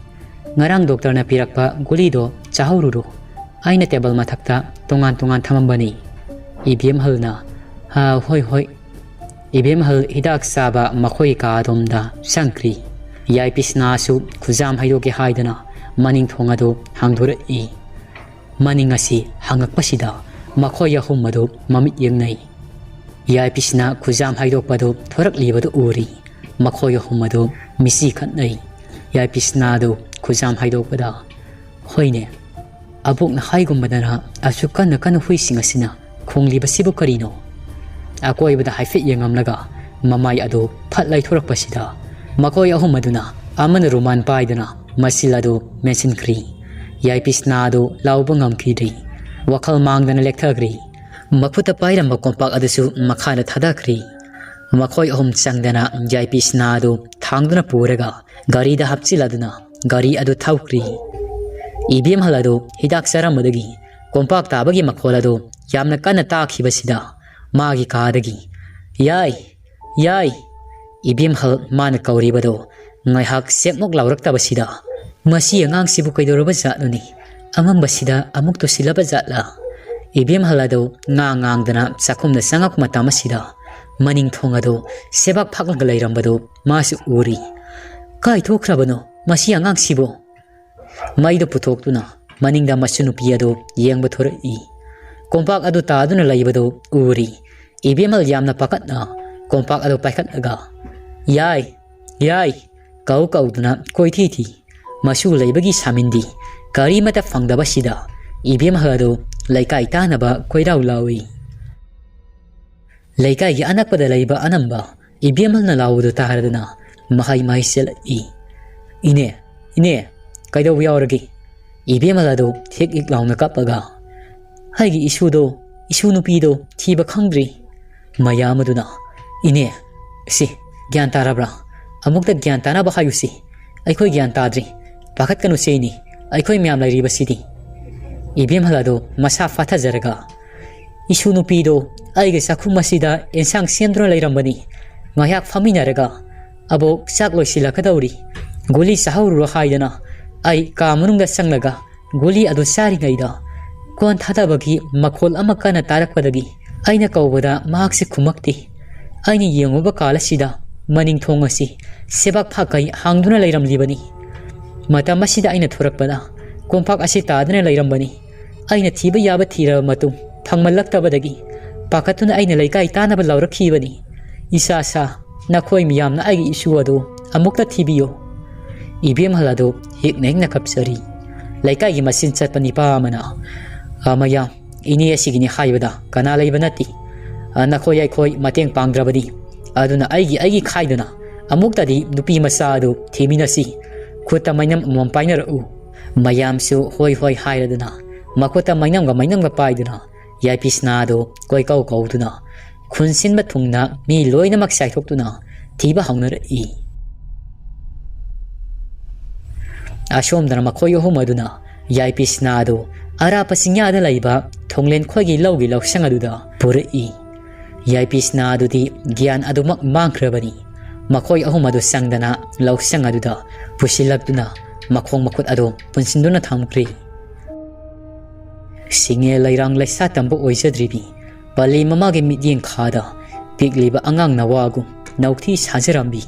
ꯉꯔꯥꯡ ꯗꯣꯛꯇꯔꯅ ꯄꯤꯔꯛꯄ ꯒꯨꯂꯤꯗꯣ ꯆꯥꯍꯧꯔꯨꯔꯣ꯫ ꯑꯩꯅ ꯇꯦꯕꯜ ꯃꯊꯛꯇ ꯇꯣꯉꯥꯟ ꯇꯣꯉꯥꯟ ꯊꯝꯃꯝꯕꯅꯤ꯫" ꯏꯕꯦꯝꯍꯜꯅ, "ꯑꯥ, ꯍꯣꯏ, ꯍꯣꯏ꯫" ꯏꯕꯦꯝꯍꯜ ꯍꯤꯗꯥꯛ ꯆꯥꯕ ꯃꯈꯣꯏ ꯀꯥ ꯑꯗꯣꯝꯗ ꯆꯪꯈ꯭ꯔꯤ꯫ ꯌꯥꯏ ꯄꯤꯁꯅꯥꯁꯨ ꯈꯨꯖꯥꯝ ꯍꯩꯗꯣꯛꯀꯦ ꯍꯥꯏꯗꯅ ꯃꯅꯤꯡ ꯊꯣꯡ ꯑꯗꯨ ꯍꯥꯡꯗꯣꯔꯛꯏ꯫ ꯃꯅꯤꯡ ꯑꯁꯤ ꯍꯥꯡꯉꯛꯄꯁꯤꯗ ꯃꯈꯣꯏ ꯑꯍꯨꯝ ꯑꯗꯨ ꯃꯃꯤꯠ ꯌꯦꯡꯅꯩ꯫ ꯌꯥꯏ ꯄꯤꯁꯅꯥ ꯈꯨꯖꯥꯝ ꯍꯩꯗꯣꯛꯄꯗꯨ ꯊꯣꯔꯛꯂꯤꯕꯗꯨ ꯎꯔꯤ꯫ ꯃꯈꯣꯏ ꯑꯍꯨꯝ ꯑꯗꯨ ꯃꯤꯠꯁꯤ ꯈꯠꯅꯩ꯫ ꯌꯥꯏ ꯄꯤꯁꯅꯥꯗꯨ ꯈꯨꯖꯥꯝ ꯍꯩꯗꯣꯛꯄꯗ, "ꯍꯣꯏꯅꯦ, ꯑꯕꯣꯛꯅ ꯍꯥꯏꯒꯨꯝꯕꯗꯅ ꯑꯁꯨꯛ ꯀꯟꯅ ꯀꯟꯅ ꯍꯨꯏꯁꯤꯡ ꯑꯁꯤꯅ ꯈꯣꯡꯂꯤꯕꯁꯤꯕꯨ ꯀꯔꯤꯅꯣ?" ꯑꯀꯣꯏꯕꯗ ꯍꯥꯏꯐꯦꯠ ꯌꯦꯡꯉꯝꯂꯒ ꯃꯃꯥꯏ ꯑꯗꯨ ꯐꯠ ꯂꯩꯊꯣꯔꯛꯄꯁꯤꯗ ꯃꯈꯣꯏ ꯑꯍꯨꯝ ꯑꯗꯨꯅ ꯑꯃꯅ ꯔꯨꯃꯥꯟ ꯄꯥꯏꯗꯨꯅ ꯃꯆꯤꯜ ꯑꯗꯨ ꯃꯦꯟꯁꯤꯟꯈ꯭ꯔꯤ꯫ ꯌꯥꯏ ꯄꯤꯁꯅꯥ ꯑꯗꯨ ꯂꯥꯎꯕ ꯉꯝꯈꯤꯗ꯭ꯔꯤ꯫ ꯋꯥꯈꯜ ꯃꯥꯡꯗꯅ ꯂꯦꯛꯊꯈ꯭ꯔꯤ꯫ ꯃꯈꯨꯠꯇ ꯄꯥꯏꯔꯝꯕ ꯀꯣꯝꯄꯥꯛ ꯑꯗꯨꯁꯨ ꯃꯈꯥꯗ ꯊꯥꯗꯈ꯭ꯔꯤ꯫ ꯃꯈꯣꯏ ꯑꯍꯨꯝ ꯆꯪꯗꯅ ꯌꯥꯏꯄꯤ ꯁꯅꯥ ꯑꯗꯨ ꯊꯥꯡꯗꯨꯅ ꯄꯨꯔꯒ ꯒꯥꯔꯤꯗ ꯍꯥꯞꯆꯤꯜꯂꯗꯨꯅ ꯒꯥꯔꯤ ꯑꯗꯨ ꯊꯧꯈ꯭ꯔꯤ꯫ ꯏꯕꯦꯝꯍꯜ ꯑꯗꯨ ꯍꯤꯗꯥꯛ ꯆꯥꯔꯝꯕꯗꯒꯤ ꯀꯣꯝꯄꯥꯛ ꯇꯥꯕꯒꯤ ꯃꯈꯣꯜ ꯑꯗꯨ ꯌꯥꯝꯅ ꯀꯟꯅ ꯇꯥꯈꯤꯕꯁꯤꯗ ꯃꯥꯒꯤ ꯀꯥꯗꯒꯤ, "ꯌꯥꯏ, ꯌꯥꯏ!" ꯏꯕꯦꯝꯍꯜ ꯃꯥꯅ ꯀꯧꯔꯤꯕꯗꯨ ꯉꯥꯏꯍꯥꯛ ꯁꯦꯛꯃꯨꯛ ꯂꯥꯎꯔꯛꯇꯕꯁꯤꯗ, "ꯃꯁꯤ ꯑꯉꯥꯡꯁꯤꯕꯨ ꯀꯩꯗꯧꯔꯕ ꯖꯥꯠꯅꯣꯅꯦ? ꯑꯉꯝꯕꯁꯤꯗ ꯑꯃꯨꯛ ꯇꯨꯁꯤꯜꯂꯕ ꯖꯥꯠꯂꯥ?" ꯏꯕꯦꯝꯍꯜ ꯑꯗꯨ ꯉꯥꯡ ꯉꯥꯡꯗꯅ ꯆꯥꯛꯈꯨꯝꯗ ꯆꯪꯉꯛꯄ ꯃꯇꯝ ꯑꯁꯤꯗ ꯃꯅꯤꯡ ꯊꯣꯡ ꯑꯗꯨ ꯁꯦꯕꯥꯛ ꯐꯥꯛꯂꯒ ꯂꯩꯔꯝꯕꯗꯨ ꯃꯥꯁꯨ ꯎꯔꯤ꯫ "ꯀꯥꯏ ꯊꯣꯛꯈ꯭ꯔꯕꯅꯣ ꯃꯁꯤ ꯑꯉꯥꯡꯁꯤꯕꯨ?" ꯃꯩꯗꯨ ꯄꯨꯊꯣꯛꯇꯨꯅ ꯃꯅꯤꯡꯗ ꯃꯆꯨꯅꯨꯄꯤ ꯑꯗꯨ ꯌꯦꯡꯕ ꯊꯣꯔꯛꯏ꯫ ꯀꯣꯝꯄꯥꯛ ꯑꯗꯨ ꯇꯥꯗꯨꯅ ꯂꯩꯕꯗꯨ ꯎꯔꯤ꯫ ꯏꯕꯦꯝꯍꯜ ꯌꯥꯝꯅ ꯄꯥꯈꯠꯅ ꯀꯣꯝꯄꯥꯛ ꯑꯗꯨ ꯄꯥꯏꯈꯠꯂꯒ, "ꯌꯥꯏ, ꯌꯥꯏ!" ꯀꯧ ꯀꯧꯗꯨꯅ ꯀꯣꯏꯊꯤ ꯊꯤ꯫ ꯃꯁꯨ ꯂꯩꯕꯒꯤ ꯁꯥꯃꯤꯟꯗꯤ ꯀꯔꯤꯃꯠꯇ ꯐꯪꯗꯕꯁꯤꯗ ꯏꯕꯦꯝꯍꯜ ꯑꯗꯨ ꯂꯩꯀꯥꯏ ꯇꯥꯅꯕ ꯀꯣꯏꯔꯥꯎ ꯂꯥꯎꯏ꯫ ꯂꯩꯀꯥꯏꯒꯤ ꯑꯅꯛꯄꯗ ꯂꯩꯕ ꯑꯅꯝꯕ ꯏꯕꯦꯝꯍꯜꯅ ꯂꯥꯎꯕꯗꯨ ꯇꯥꯔꯗꯨꯅ ꯃꯍꯩ ꯃꯍꯩ ꯆꯦꯜꯂꯛꯏ꯫ "ꯏꯅꯦ, ꯏꯅꯦ, ꯀꯩꯗꯧꯕ ꯌꯥꯎꯔꯒꯦ?" ꯏꯕꯦꯝꯍꯜ ꯑꯗꯨ ꯍꯤꯛ ꯍꯤꯛ ꯂꯥꯎꯅ ꯀꯞꯄꯒ, "ꯑꯩꯒꯤ ꯏꯁꯨꯗꯣ, ꯏꯁꯨ ꯅꯨꯄꯤꯗꯣ ꯊꯤꯕ ꯈꯪꯗ꯭ꯔꯤ꯫" ꯃꯌꯥꯝ ꯑꯗꯨꯅ, "ꯏꯅꯦ, ꯁꯤ ꯒ꯭ꯌꯥꯟ ꯇꯥꯔꯕ꯭ꯔꯥ? ꯑꯃꯨꯛꯇ ꯒ꯭ꯌꯥꯟ ꯇꯥꯅꯕ ꯍꯥꯏꯌꯨꯁꯤ꯫ ꯑꯩꯈꯣꯏ ꯒ꯭ꯌꯥꯟ ꯇꯥꯗ꯭ꯔꯤ꯫ ꯄꯥꯈꯠꯀꯅꯨꯁꯦ ꯏꯅꯦ, ꯑꯩꯈꯣꯏ ꯃꯌꯥꯝ ꯂꯩꯔꯤꯕꯁꯤꯗꯤ꯫" ꯏꯕꯦꯝꯍꯜ ꯑꯗꯨ ꯃꯁꯥ ꯐꯥꯊꯖꯔꯒ, "ꯏꯁꯨ ꯅꯨꯄꯤꯗꯣ ꯑꯩꯒꯤ ꯆꯥꯛꯈꯨꯝ ꯑꯁꯤꯗ ꯑꯦꯟꯁꯥꯡ ꯁꯦꯝꯗꯨꯅ ꯂꯩꯔꯝꯕꯅꯤ꯫ ꯉꯥꯏꯍꯥꯛ ꯐꯝꯃꯤꯟꯅꯔꯒ ꯑꯕꯣꯛ ꯆꯥꯛ ꯂꯣꯏꯁꯤꯜꯂꯛꯀꯗꯧꯔꯤ, ꯒꯨꯂꯤ ꯆꯥꯍꯧꯔꯨꯔꯣ ꯍꯥꯏꯗꯅ ꯑꯩ ꯀꯥ ꯃꯅꯨꯡꯗ ꯆꯪꯂꯒ ꯒꯨꯂꯤ ꯑꯗꯨ ꯆꯥꯔꯤꯉꯩꯗ ꯀꯣꯟ ꯊꯥꯗꯕꯒꯤ ꯃꯈꯣꯜ ꯑꯃ ꯀꯟꯅ ꯇꯥꯔꯛꯄꯗꯒꯤ ꯑꯩꯅ ꯀꯧꯕꯗ ꯃꯍꯥꯛꯁꯦ ꯈꯨꯝꯃꯛꯇꯦ꯫ ꯑꯩꯅ ꯌꯦꯡꯉꯨꯕ ꯀꯥꯟ ꯑꯁꯤꯗ ꯃꯅꯤꯡ ꯊꯣꯡ ꯑꯁꯤ ꯁꯦꯕꯥꯛ ꯐꯥꯛꯈꯩ ꯍꯥꯡꯗꯨꯅ ꯂꯩꯔꯝꯂꯤꯕꯅꯤ꯫ ꯃꯇꯝ ꯑꯁꯤꯗ ꯑꯩꯅ ꯊꯣꯔꯛꯄꯗ ꯀꯣꯝꯄꯥꯛ ꯑꯁꯤ ꯇꯥꯗꯨꯅ ꯂꯩꯔꯝꯕꯅꯤ꯫ ꯑꯩꯅ ꯊꯤꯕ ꯌꯥꯕ ꯊꯤꯔꯕ ꯃꯇꯨꯡ ꯐꯪꯃꯜꯂꯛꯇꯕꯗꯒꯤ ꯄꯥꯈꯠꯇꯨꯅ ꯑꯩꯅ ꯂꯩꯀꯥꯏ ꯇꯥꯅꯕ ꯂꯥꯎꯔꯛꯈꯤꯕꯅꯤ꯫ ꯏꯁꯥ ꯁꯥ ꯅꯈꯣꯏ ꯃꯤꯌꯥꯝꯅ ꯑꯩꯒꯤ ꯏꯁꯨ ꯑꯗꯨ ꯑꯃꯨꯛꯇ ꯊꯤꯕꯤꯌꯨ꯫" ꯏꯕꯦꯝꯍꯜ ꯑꯗꯨ ꯍꯤꯛꯅ ꯍꯤꯛꯅ ꯀꯞꯆꯔꯤ꯫ ꯂꯩꯀꯥꯏꯒꯤ ꯃꯆꯤꯟ ꯆꯠꯄ ꯅꯤꯄꯥ ꯑꯃꯅ, "ꯑ, ꯃꯌꯥꯝ, ꯏꯅꯦ ꯑꯁꯤꯒꯤꯅꯤ ꯍꯥꯏꯕꯗ ꯀꯅꯥ ꯂꯩꯕ ꯅꯠꯇꯦ꯫ ꯑ, ꯅꯈꯣꯏ ꯑꯩꯈꯣꯏ ꯃꯇꯦꯡ ꯄꯥꯡꯗ꯭ꯔꯕꯗꯤ꯫ ꯑꯗꯨꯅ ꯑꯩꯒꯤ, ꯑꯩꯒꯤ ꯈꯥꯏꯗꯨꯅ ꯑꯃꯨꯛꯇꯗꯤ ꯅꯨꯄꯤ ꯃꯆꯥ ꯑꯗꯨ ꯊꯤꯃꯤꯟꯅꯁꯤ꯫" ꯈꯨꯠꯇ ꯃꯩꯅꯝ ꯑꯃꯃꯝ ꯄꯥꯏꯅꯔꯛꯎ꯫ ꯃꯌꯥꯝꯁꯨ ꯍꯣꯏ ꯍꯣꯏ ꯍꯥꯏꯔꯗꯨꯅ ꯃꯈꯨꯠꯇ ꯃꯩꯅꯝꯒ ꯃꯩꯅꯝꯒ ꯄꯥꯏꯗꯨꯅ ꯌꯥꯏꯄꯤ ꯁꯅꯥꯗꯨ ꯀꯣꯏꯀꯧ ꯀꯧꯗꯨꯅ ꯈꯨꯟꯁꯤꯟꯕ ꯊꯨꯡꯅ ꯃꯤ ꯂꯣꯏꯅꯃꯛ ꯆꯥꯏꯊꯣꯛꯇꯨꯅ ꯊꯤꯕ ꯍꯧꯅꯔꯛꯏ꯫ ꯑꯁꯣꯝꯗꯅ ꯃꯈꯣꯏ ꯑꯍꯨꯝ ꯑꯗꯨꯅ ꯌꯥꯏꯄꯤꯁꯅꯥ ꯑꯗꯨ ꯑꯔꯥꯞꯄ ꯆꯤꯡꯌꯥꯗ ꯂꯩꯕ ꯊꯣꯡꯂꯦꯟ ꯈꯣꯏꯒꯤ ꯂꯧꯒꯤ ꯂꯧꯁꯪ ꯑꯗꯨꯗ ꯄꯨꯔꯛꯏ꯫ ꯌꯥꯏꯄꯤꯁꯅꯥ ꯑꯗꯨꯗꯤ ꯒ꯭ꯌꯥꯟ ꯑꯗꯨꯃꯛ ꯃꯥꯡꯈ꯭ꯔꯕꯅꯤ꯫ ꯃꯈꯣꯏ ꯑꯍꯨꯝ ꯑꯗꯨ ꯆꯪꯗꯅ ꯂꯧꯁꯪ ꯑꯗꯨꯗ ꯄꯨꯁꯤꯜꯂꯛꯇꯨꯅ ꯃꯈꯣꯡ ꯃꯈꯨꯠ ꯑꯗꯨ ꯄꯨꯟꯁꯤꯟꯗꯨꯅ ꯊꯝꯈ꯭ꯔꯤ꯫ ꯁꯤꯡꯉꯦ ꯂꯩꯔꯥꯡ ꯂꯩꯁꯥ ꯇꯝꯕ ꯑꯣꯏꯖꯗ꯭ꯔꯤꯕꯤ ꯄꯂꯤ ꯃꯃꯥꯒꯤ ꯃꯤꯠꯌꯦꯡ ꯈꯥꯗ ꯄꯤꯛꯂꯤꯕ ꯑꯉꯥꯡ ꯅꯋꯥꯒꯨꯝ ꯅꯧꯊꯤ ꯁꯥꯖꯔꯝꯕꯤ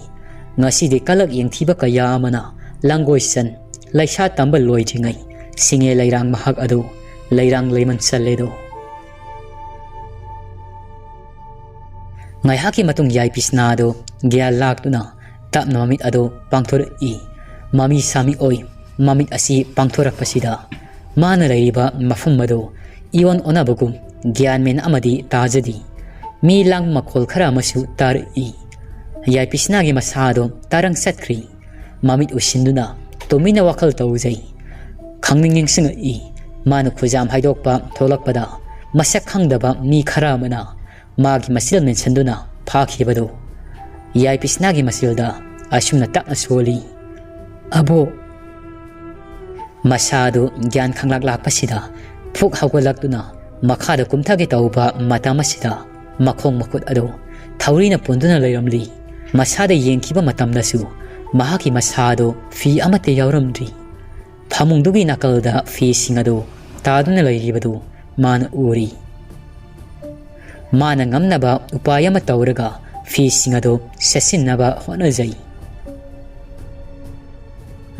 ꯉꯁꯤꯗꯤ ꯀꯂꯛ ꯌꯦꯡꯊꯤꯕ ꯀꯌꯥ ꯑꯃꯅ ꯂꯥꯡꯒꯣꯏꯆꯟ ꯂꯩꯁꯥ ꯇꯝꯕ ꯂꯣꯏꯗ꯭ꯔꯤꯉꯩ ꯁꯤꯡꯉꯦ ꯂꯩꯔꯥꯡ ꯃꯍꯥꯛ ꯑꯗꯨ ꯂꯩꯔꯥꯡ ꯂꯩꯃꯟ ꯆꯜꯂꯦꯗꯣ꯫ ꯉꯥꯏꯍꯥꯛꯀꯤ ꯃꯇꯨꯡ ꯌꯥꯏꯄꯤꯁꯅꯥ ꯑꯗꯨ ꯒ꯭ꯌꯥꯟ ꯂꯥꯛꯇꯨꯅ ꯇꯞꯅ ꯃꯃꯤꯠ ꯑꯗꯨ ꯄꯥꯡꯊꯣꯔꯛꯏ꯫ ꯃꯃꯤ ꯁꯥꯃꯤ ꯑꯣꯏ꯫ ꯃꯃꯤꯠ ꯑꯁꯤ ꯄꯥꯡꯊꯣꯔꯛꯄꯁꯤꯗ ꯃꯥꯅ ꯂꯩꯔꯤꯕ ꯃꯐꯝ ꯑꯗꯨ ꯏꯑꯣꯟ ꯑꯣꯟꯅꯕꯒꯨꯝ ꯒ꯭ꯌꯥꯟ ꯃꯦꯟ ꯑꯃꯗꯤ ꯇꯥꯖꯗꯦ꯫ ꯃꯤ ꯂꯥꯡꯕ ꯃꯈꯣꯜ ꯈꯔ ꯑꯃꯁꯨ ꯇꯥꯔꯛꯏ꯫ ꯌꯥꯏꯄꯤꯁꯅꯥꯒꯤ ꯃꯁꯥ ꯑꯗꯨ ꯇꯥꯔꯪ ꯆꯠꯈ꯭ꯔꯤ꯫ ꯃꯃꯤꯠ ꯎꯏꯁꯤꯟꯗꯨꯅ ꯇꯨꯃꯤꯟꯅ ꯋꯥꯈꯜ ꯇꯧꯖꯩ꯫ ꯈꯪꯅꯤꯡ ꯅꯤꯡꯁꯤꯡꯉꯛꯏ꯫ ꯃꯥꯅ ꯈꯨꯖꯥꯝ ꯍꯥꯏꯗꯣꯛꯄ ꯊꯣꯛꯂꯛꯄꯗ ꯃꯁꯛ ꯈꯪꯗꯕ ꯃꯤ ꯈꯔ ꯑꯃꯅ ꯃꯥꯒꯤ ꯃꯆꯤꯜ ꯃꯦꯟꯁꯤꯟꯗꯨꯅ ꯐꯥꯈꯤꯕꯗꯨ꯫ ꯌꯥꯏꯄꯤꯁꯅꯥꯒꯤ ꯃꯆꯤꯜꯗ ꯑꯁꯨꯝꯅ ꯇꯞꯅ ꯁꯣꯜꯂꯤ, "ꯑꯕꯣꯛ!" ꯃꯁꯥꯗꯨ ꯒ꯭ꯌꯥꯟ ꯈꯪꯂꯥꯛ ꯂꯥꯛꯄꯁꯤꯗ ꯐꯨꯛ ꯍꯧꯒꯠꯂꯛꯇꯨꯅ ꯃꯈꯥꯗ ꯀꯨꯝꯊꯒꯦ ꯇꯧꯕ ꯃꯇꯝ ꯑꯁꯤꯗ ꯃꯈꯣꯡ ꯃꯈꯨꯠ ꯑꯗꯨ ꯊꯧꯔꯤꯅ ꯄꯨꯟꯗꯨꯅ ꯂꯩꯔꯝꯂꯤ꯫ ꯃꯁꯥꯗ ꯌꯦꯡꯈꯤꯕ ꯃꯇꯝꯗꯁꯨ ꯃꯍꯥꯛꯀꯤ ꯃꯁꯥꯗꯨ ꯐꯤ ꯑꯃꯠꯇ ꯌꯥꯎꯔꯝꯗ꯭ꯔꯤ꯫ ꯐꯃꯨꯡꯗꯨꯒꯤ ꯅꯥꯀꯜꯗ ꯐꯤꯁꯤꯡ ꯑꯗꯨ ꯇꯥꯗꯨꯅ ꯂꯩꯔꯤꯕꯗꯨ ꯃꯥꯅ ꯎꯔꯤ꯫ ꯃꯥꯅ ꯉꯝꯅꯕ ꯎꯄꯥꯏ ꯑꯃ ꯇꯧꯔꯒ ꯐꯤꯁꯤꯡ ꯑꯗꯨ ꯁꯦꯠꯆꯤꯟꯅꯕ ꯍꯣꯠꯅꯖꯩ꯫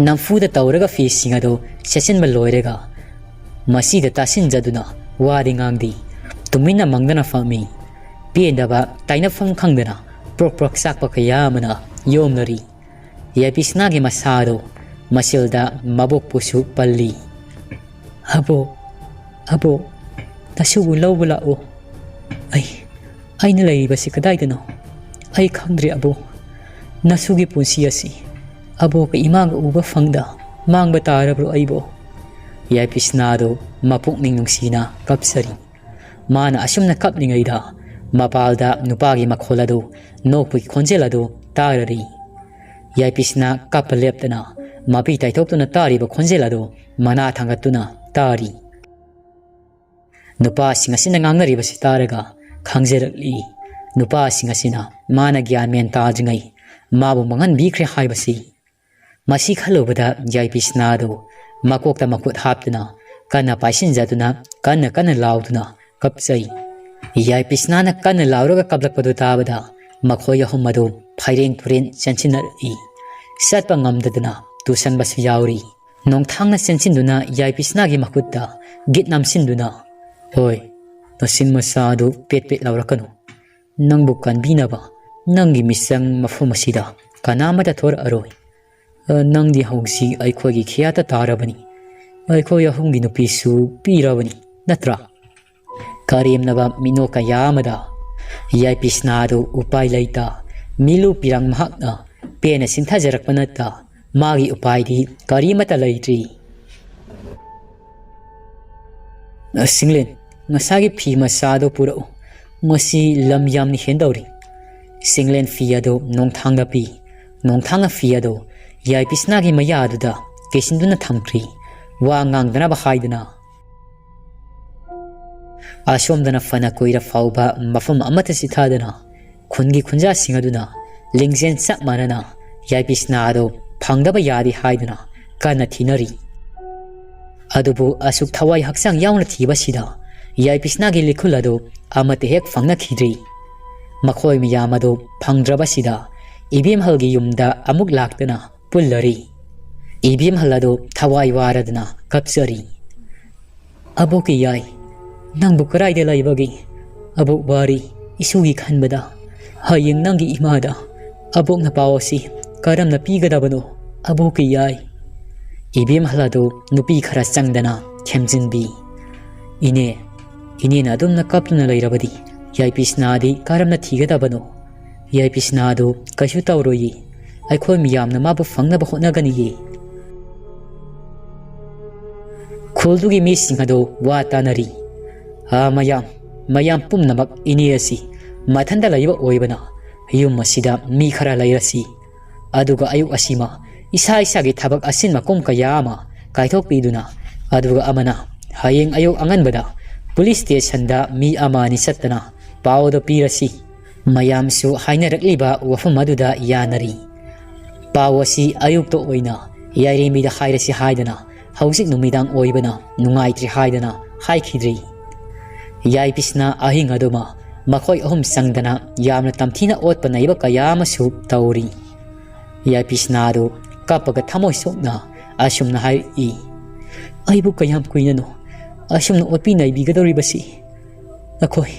ꯅꯝꯐꯨꯗ ꯇꯧꯔꯒ ꯐꯤꯁꯤꯡ ꯑꯗꯨ ꯁꯦꯠꯆꯤꯟꯕ ꯂꯣꯏꯔꯒ ꯃꯁꯤꯗ ꯇꯥꯁꯤꯟꯖꯗꯨꯅ ꯋꯥꯗꯤ ꯉꯥꯡꯗꯦ꯫ ꯇꯨꯃꯤꯟꯅ ꯃꯪꯗꯅ ꯐꯝꯃꯤ꯫ ꯄꯦꯟꯗꯕ ꯇꯥꯏꯅꯐꯝ ꯈꯪꯗꯅ ꯄ꯭ꯔꯣꯛ ꯄ꯭ꯔꯣꯛ ꯆꯥꯛꯄ ꯀꯌꯥ ꯑꯃꯅ ꯌꯣꯝꯅꯔꯤ꯫ ꯌꯥꯏꯄꯤꯁꯅꯥꯒꯤ ꯃꯁꯥꯗꯨ ꯃꯆꯤꯜꯗ ꯃꯕꯣꯛꯄꯨꯁꯨ ꯄꯜꯂꯤ꯫ "ꯑꯕꯣꯛ, ꯑꯕꯣꯛ, ꯅꯁꯨꯕꯨ ꯂꯧꯕ ꯂꯥꯛꯎ꯫ ꯑꯩ, ꯑꯩꯅ ꯂꯩꯔꯤꯕꯁꯤ ꯀꯗꯥꯏꯗꯅꯣ? ꯑꯩ ꯈꯪꯗ꯭ꯔꯦ ꯑꯕꯣꯛ꯫ ꯅꯁꯨꯒꯤ ꯄꯨꯟꯁꯤ ꯑꯁꯤ ꯑꯕꯣꯛꯀ ꯏꯃꯥꯒ ꯎꯕ ꯐꯪꯗ ꯃꯥꯡꯕ ꯇꯥꯔꯕ꯭ꯔꯣ ꯑꯩꯕꯣ?" ꯌꯥꯏꯄꯤꯁꯅꯥꯗꯨ ꯃꯄꯨꯛꯅꯤꯡ ꯅꯨꯡꯁꯤꯅ ꯀꯞꯆꯔꯤ꯫ ꯃꯥꯅ ꯑꯁꯨꯝꯅ ꯀꯞꯂꯤꯉꯩꯗ ꯃꯄꯥꯜꯗ ꯅꯨꯄꯥꯒꯤ ꯃꯈꯣꯜ ꯑꯗꯨ, ꯅꯣꯛꯄꯒꯤ ꯈꯣꯟꯖꯦꯜ ꯑꯗꯨ ꯇꯥꯔꯔꯤ꯫ ꯌꯥꯏꯄꯤꯁꯅ ꯀꯞꯄ ꯂꯦꯞꯇꯅ ꯃꯄꯤ ꯇꯥꯏꯊꯣꯛꯇꯨꯅ ꯇꯥꯔꯤꯕ ꯈꯣꯟꯖꯦꯜ ꯑꯗꯨ ꯃꯅꯥ ꯊꯥꯡꯒꯠꯇꯨꯅ ꯇꯥꯔꯤ꯫ ꯅꯨꯄꯥꯁꯤꯡ ꯑꯁꯤꯅ ꯉꯥꯡꯅꯔꯤꯕꯁꯤ ꯇꯥꯔꯒ ꯈꯪꯖꯔꯛꯂꯤ꯫ ꯅꯨꯄꯥꯁꯤꯡ ꯑꯁꯤꯅ ꯃꯥꯅ ꯒ꯭ꯌꯥꯟ ꯃꯦꯟ ꯇꯥꯗ꯭ꯔꯤꯉꯩ ꯃꯥꯕꯨ ꯃꯥꯡꯍꯟꯕꯤꯈ꯭ꯔꯦ ꯍꯥꯏꯕꯁꯤ꯫ ꯃꯁꯤ ꯈꯜꯂꯨꯕꯗ ꯌꯥꯏꯄꯤꯁꯅꯥꯗꯨ ꯃꯀꯣꯛꯇ ꯃꯈꯨꯠ ꯍꯥꯞꯇꯨꯅ ꯀꯟꯅ ꯄꯥꯏꯁꯤꯟꯖꯗꯨꯅ ꯀꯟꯅ ꯀꯟꯅ ꯂꯥꯎꯗꯨꯅ ꯀꯞꯆꯩ꯫ ꯌꯥꯏꯄꯤꯁꯅꯥꯅ ꯀꯟꯅ ꯂꯥꯎꯔꯒ ꯀꯞꯂꯛꯄꯗꯨ ꯇꯥꯕꯗ ꯃꯈꯣꯏ ꯑꯍꯨꯝ ꯑꯗꯨ ꯐꯩꯔꯦꯡ ꯇꯨꯔꯦꯟ ꯆꯦꯟꯁꯤꯟꯅꯔꯛꯏ꯫ ꯆꯠꯄ ꯉꯝꯗꯗꯨꯅ ꯇꯨꯁꯟꯕꯁꯨ ꯌꯥꯎꯔꯤ꯫ ꯅꯣꯡꯊꯥꯡꯅ ꯆꯦꯟꯁꯤꯟꯗꯨꯅ ꯌꯥꯏꯄꯤꯁꯅꯥꯒꯤ ꯃꯈꯨꯠꯇ ꯒꯤꯠ ꯅꯝꯁꯤꯟꯗꯨꯅ, "ꯍꯣꯏ, ꯅꯆꯤꯟ ꯃꯆꯥ ꯑꯗꯨ ꯄꯦꯠ ꯄꯦꯠ ꯂꯥꯎꯔꯛꯀꯅꯨ꯫ ꯅꯪꯕꯨ ꯀꯟꯕꯤꯅꯕ ꯅꯪꯒꯤ ꯃꯤꯆꯪ ꯃꯐꯝ ꯑꯁꯤꯗ ꯀꯅꯥꯃꯠꯇ ꯊꯣꯔꯛꯑꯔꯣꯏ꯫ ꯑ, ꯅꯪꯗꯤ ꯍꯧꯖꯤꯛ ꯑꯩꯈꯣꯏꯒꯤ ꯈꯤꯌꯥꯠꯇ ꯇꯥꯔꯕꯅꯤ꯫ ꯑꯩꯈꯣꯏ ꯑꯍꯨꯝꯒꯤ ꯅꯨꯄꯤꯁꯨ ꯄꯤꯔꯕꯅꯤ, ꯅꯠꯇ꯭ꯔꯥ?" ꯀꯔꯦꯝꯅꯕ ꯃꯤꯅꯣꯛ ꯀꯌꯥ ꯑꯃꯗ ꯌꯥꯏꯄꯤꯁꯅꯥꯗꯨ ꯎꯄꯥꯏ ꯂꯩꯇ ꯃꯤꯂꯨ ꯄꯤꯔꯥꯡ ꯃꯍꯥꯛꯅ ꯄꯦꯟꯅ ꯁꯤꯟꯊꯖꯔꯛꯄ ꯅꯠꯇ ꯃꯥꯒꯤ ꯎꯄꯥꯏꯗꯤ ꯀꯔꯤꯃꯠꯇ ꯂꯩꯇ꯭ꯔꯤ꯫ "ꯑ, ꯁꯤꯡꯂꯦꯟ, ꯉꯁꯥꯏꯒꯤ ꯐꯤ ꯃꯆꯥꯗꯨ ꯄꯨꯔꯛꯎ꯫ ꯃꯁꯤ ꯂꯝ ꯌꯥꯝꯅ ꯍꯦꯟꯗꯧꯔꯤ꯫" ꯁꯤꯡꯂꯦꯟ ꯐꯤ ꯑꯗꯨ ꯅꯣꯡꯊꯥꯡꯗ ꯄꯤ꯫ ꯅꯣꯡꯊꯥꯡꯅ ꯐꯤ ꯑꯗꯨ ꯌꯥꯏꯄꯤꯁꯅꯥꯒꯤ ꯃꯌꯥꯗꯨꯗ ꯀꯤꯁꯤꯟꯗꯨꯅ ꯊꯝꯈ꯭ꯔꯤ꯫ ꯋꯥ ꯉꯥꯡꯗꯅꯕ ꯍꯥꯏꯗꯨꯅ꯫ ꯑꯁꯣꯝꯗꯅ ꯐꯅ ꯀꯨꯏꯔ ꯐꯥꯎꯕ ꯃꯐꯝ ꯑꯃꯠꯇ ꯆꯤꯊꯗꯅ ꯈꯨꯟꯒꯤ ꯈꯨꯟꯖꯥꯁꯤꯡ ꯑꯗꯨꯅ ꯂꯤꯡꯖꯦꯜ ꯆꯞ ꯃꯥꯟꯅꯅ ꯌꯥꯏꯄꯤꯁꯅꯥ ꯑꯗꯨ ꯐꯪꯗꯕ ꯌꯥꯗꯦ ꯍꯥꯏꯗꯨꯅ ꯀꯟꯅ ꯊꯤꯅꯔꯤ꯫ ꯑꯗꯨꯕꯨ ꯑꯁꯨꯛ ꯊꯋꯥꯏ ꯍꯛꯆꯥꯡ ꯌꯥꯎꯅ ꯊꯤꯕꯁꯤꯗ ꯌꯥꯏꯄꯤꯁꯅꯥꯒꯤ ꯂꯤꯈꯨꯜ ꯑꯗꯨ ꯑꯃꯠꯇ ꯍꯦꯛ ꯐꯪꯅꯈꯤꯗ꯭ꯔꯤ꯫ ꯃꯈꯣꯏ ꯃꯌꯥꯝ ꯑꯗꯨ ꯐꯪꯗ꯭ꯔꯕꯁꯤꯗ ꯏꯕꯦꯝꯍꯜꯒꯤ ꯌꯨꯝꯗ ꯑꯃꯨꯛ ꯂꯥꯛꯇꯨꯅ ꯄꯨꯜꯂꯔꯤ꯫ ꯏꯕꯦꯝꯍꯜ ꯑꯗꯨ ꯊꯋꯥꯏ ꯋꯥꯔꯗꯨꯅ ꯀꯞꯆꯔꯤ꯫ "ꯑꯕꯣꯛꯀꯤ ꯌꯥꯏ, ꯅꯪꯕꯨ ꯀꯗꯥꯏꯗ ꯂꯩꯕꯒꯦ? ꯑꯕꯣꯛ ꯋꯥꯔꯤ, ꯏꯁꯨꯒꯤ ꯈꯟꯕꯗ꯫ ꯍꯌꯦꯡ ꯅꯪꯒꯤ ꯏꯃꯥꯗ ꯑꯕꯣꯛꯅ ꯄꯥꯎ ꯑꯁꯤ ꯀꯔꯝꯅ ꯄꯤꯒꯗꯕꯅꯣ? ꯑꯕꯣꯛꯀꯤ ꯌꯥꯏ꯫" ꯏꯕꯦꯝꯍꯜ ꯑꯗꯨ ꯅꯨꯄꯤ ꯈꯔ ꯆꯪꯗꯅ ꯊꯦꯝꯖꯤꯟꯕꯤ꯫ "ꯏꯅꯦ, ꯏꯅꯦꯅ ꯑꯗꯨꯝꯅ ꯀꯞꯇꯨꯅ ꯂꯩꯔꯕꯗꯤ ꯌꯥꯏꯄꯤꯁꯅꯥꯗꯤ ꯀꯔꯝꯅ ꯊꯤꯒꯗꯕꯅꯣ? ꯌꯥꯏꯄꯤꯁꯅꯥꯗꯨ ꯀꯩꯁꯨ ꯇꯧꯔꯣꯏꯌꯦ꯫ ꯑꯩꯈꯣꯏ ꯃꯤꯌꯥꯝꯅ ꯃꯥꯕꯨ ꯐꯪꯅꯕ ꯍꯣꯠꯅꯒꯅꯤꯌꯦ꯫" ꯈꯨꯜꯗꯨꯒꯤ ꯃꯤꯁꯤꯡ ꯑꯗꯨ ꯋꯥ ꯇꯥꯅꯔꯤ꯫ "ꯑꯥ, ꯃꯌꯥꯝ, ꯃꯌꯥꯝ ꯄꯨꯝꯅꯃꯛ ꯏꯅꯦ ꯑꯁꯤ ꯃꯊꯟꯇ ꯂꯩꯕ ꯑꯣꯏꯕꯅ ꯌꯨꯝ ꯑꯁꯤꯗ ꯃꯤ ꯈꯔ ꯂꯩꯔꯁꯤ, ꯑꯗꯨꯒ ꯑꯌꯨꯛ ꯑꯁꯤꯃ ꯏꯁꯥ ꯏꯁꯥꯒꯤ ꯊꯕꯛ ꯑꯁꯤꯟ ꯃꯀꯨꯝ ꯀꯌꯥ ꯑꯃ ꯀꯥꯏꯊꯣꯛꯄꯤꯗꯨꯅ, ꯑꯗꯨꯒ ꯑꯃꯅ ꯍꯌꯦꯡ ꯑꯌꯨꯛ ꯑꯉꯟꯕꯗ ꯄꯨꯂꯤꯁ ꯁ꯭ꯇꯦꯁꯟꯗ ꯃꯤ ꯑꯃ ꯑꯅꯤ ꯆꯠꯇꯅ ꯄꯥꯎ ꯑꯗꯨ ꯄꯤꯔꯁꯤ꯫ ꯃꯌꯥꯝꯁꯨ ꯍꯥꯏꯅꯔꯛꯂꯤꯕ ꯋꯥꯐꯝ ꯑꯗꯨꯗ ꯌꯥꯅꯔꯤ꯫ ꯄꯥꯎ ꯑꯁꯤ ꯑꯌꯨꯛꯇ ꯑꯣꯏꯅ ꯌꯥꯏꯔꯦꯝꯕꯤꯗ ꯍꯥꯏꯔꯁꯤ ꯍꯥꯏꯗꯅ ꯍꯧꯖꯤꯛ ꯅꯨꯃꯤꯗꯥꯡ ꯑꯣꯏꯕꯅ ꯅꯨꯡꯉꯥꯏꯇ꯭ꯔꯤ ꯍꯥꯏꯗꯅ ꯍꯥꯏꯈꯤꯗ꯭ꯔꯤ꯫ ꯌꯥꯏꯄꯤꯁꯅ ꯑꯍꯤꯡ ꯑꯗꯨꯃ ꯃꯈꯣꯏ ꯑꯍꯨꯝ ꯆꯪꯗꯅ ꯌꯥꯝꯅ ꯇꯝꯊꯤꯅ ꯑꯣꯠꯄ ꯅꯩꯕ ꯀꯌꯥ ꯑꯃꯁꯨ ꯇꯧꯔꯤ꯫ ꯌꯥꯏꯄꯤꯁꯅꯥꯗꯨ ꯀꯞꯄꯒ ꯊꯃꯣꯏ ꯁꯣꯛꯅ ꯑꯁꯨꯝꯅ ꯍꯥꯏꯔꯛꯏ, "ꯑꯩꯕꯨ ꯀꯌꯥꯝ ꯀꯨꯏꯅꯅꯣ ꯑꯁꯨꯝꯅ ꯑꯣꯠꯄꯤ ꯅꯩꯕꯤꯒꯗꯧꯔꯤꯕꯁꯤ? ꯅꯈꯣꯏ,